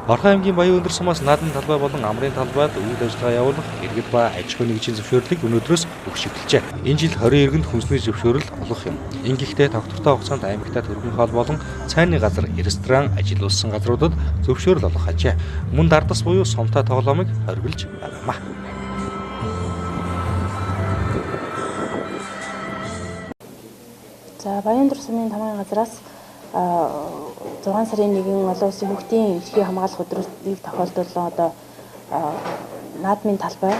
Орхон аймгийн Баян-Өндөр сумаас наадмын талбай болон амрын талбайд үйл ажиллагаа явуулах иргэд ба аж ахуйн нэгжийн зөвшөөрлийг өнөөдрөөс өгч эхэлжээ. Энэ жил 20 иргэнд хүнсний зөвшөөрөл олох юм. Ингэхдээ тогтвортой хугацаанд аймагтаа түргэн хоол болон цайны газар, ресторан ажилуулсан газруудад зөвшөөрөл олох ажээ. Мөн дардас буюу сумтай тоглоомыг хоригдож байгаамаа. За Баян-Өндөр сумын тамгын газраас 6 сарын 1-нд олон улсын хүүхдийн эрхийг хамгаалах өдрийг тохиолдуулсан одоо наадмын талбай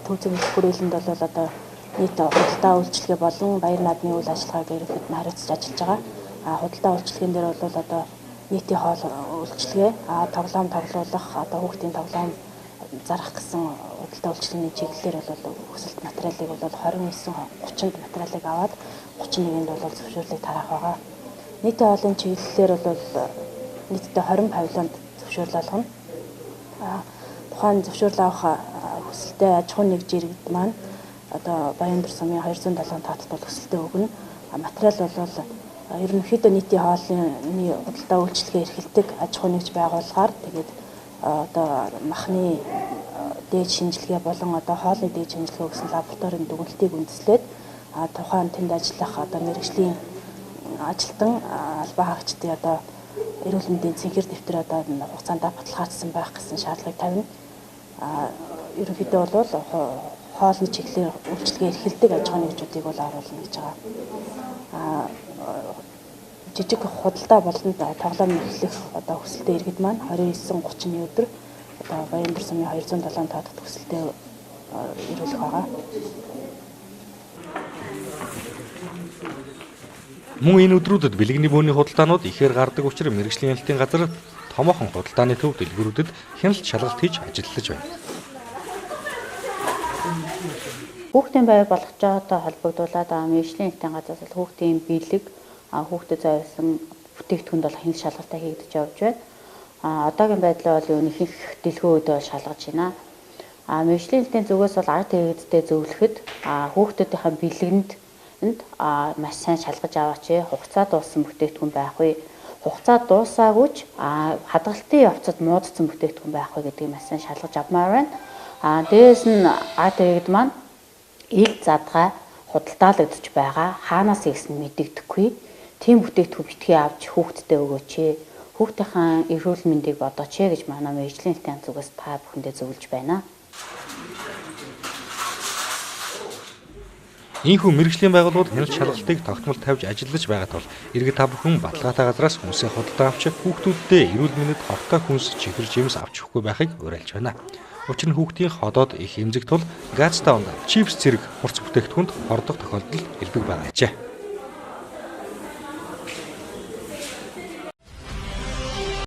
төв зэвсэг хүрээлэнд бол одоо нийт худалдаа үйлчилгээ болон баяр наадмын үйл ажиллагааг ерөнхийд нь хариуцж ажиллаж байгаа. Худалдаа үйлчилгээн дээр бол одоо нийтийн хоол үйлчилгээ, тоглоом тоглуулах, одоо хүүхдийн тоглоом зарах гэсэн худалдаа үйлчилгээний чиглэлээр бол хүсэлт материалыг бол 29:30-нд материалыг аваад 31-нд бол зөвшөөрлийг тараах байгаа. Нийтийн хоолын чиглэлээр бол нийтдээ 20 павильонд зөвшөөрөл олгоно. Тухайн зөвшөөрөл авах хүсэлтэд аж ахуйн нэгж иргэд маань одоо Баян-Өндөр сумын 207 таатад бол хүсэлтээ өгнө. Материал бол ерөнхийдөө нийтийн хоолны худалдаа үйлчилгээ эрхэлдэг аж ахуйн нэгж байгууллагаар тэгээд одоо махны дээд шинжилгээ болон одоо хоолны дээд шинжилгээ гэсэн лабораторийн дүгнэлтийг үндэслээд тухайн тэнд ажиллах одоо мэргэжлийн ажилтан албан хаагчдын одоо эрүүл мэндийн цэнхэр дэвтэр одоо хугацаанд баталгаажсан байх гэсэн шаардлагыг тавина. Ерөнхийдөө бол хоолны чиглэлээр үйлчилгээ эрхэлдэг аж ахуйн нэгжүүдийг бол оруулна гэж байгаа. Жижиг худалдаа болон тоглоом эрхлэх одоо хүсэлтэд иргэд маань 29:30 өдөр одоо Баян-Өндөр сумын 207 таатад хүсэлтэд ирүүлэх байгаа. Мөн энэ өдрүүдэд бэлгэний бөөний худалдаанууд ихээр гардаг учраас мэргэжлийн хяналтын газар томоохон худалдааны төв дэлгүүрүүдэд хяналт шалгалт хийж ажиллаж байна. Хүүхдийн бай болгож байгаатай холбогдуулаад мэргэжлийн хяналтын газраас бол хүүхдийн бэлэг, хүүхдэд зориулсан бүтээгдэхүүнд бол хяналт шалгалтаа хийгдэж явж байна. Одоогийн байдлаар бол юу ихэнх дэлгүүрүүд бол шалгаж байна. Мэргэжлийн хяналтын зүгээс бол ард иргэдтэй зөвлөхөд хүүхдүүдийнхээ бэлгэнд маш сайн шалгаж аваач, хугацаа дууссан бүтээгдэхүүн байхгүй, хугацаа дуусаагүй ч хадгалтын явцад муудсан бүтээгдэхүүн байхгүй гэдгийг маш сайн шалгаж авмаар байна. Дээрээс нь ард иргэд маань ил задгай худалдаалагдж байгаа, хаанаас ирсэн мэдэгдэхгүй тийм бүтээгдэхүүн битгий авч хүүхдтэй өгөөч, хүүхдийнхээ эрүүл мэндийг бодооч гэж манай мэргэжлийн хяналтын зүгээс та бүхэндээ зөвлөж байна. Ийхүү мэргэжлийн байгууллагууд хяналт шалгалтыг тогтмол тавьж ажиллаж байгаа тул иргэд та бүхэн баталгаатай газраас хүнсээ худалдаа авч хүүхдүүддээ эрүүл мэндэд хортой хүнс, чихэр жимс авч өгөхгүй байхыг уриалж байна. Учир нь хүүхдийн ходоод их эмзэг тул газтай ундаа, чипс зэрэг хурц бүтээгдэхүүнд хордох тохиолдол элбэг байгаа ажээ.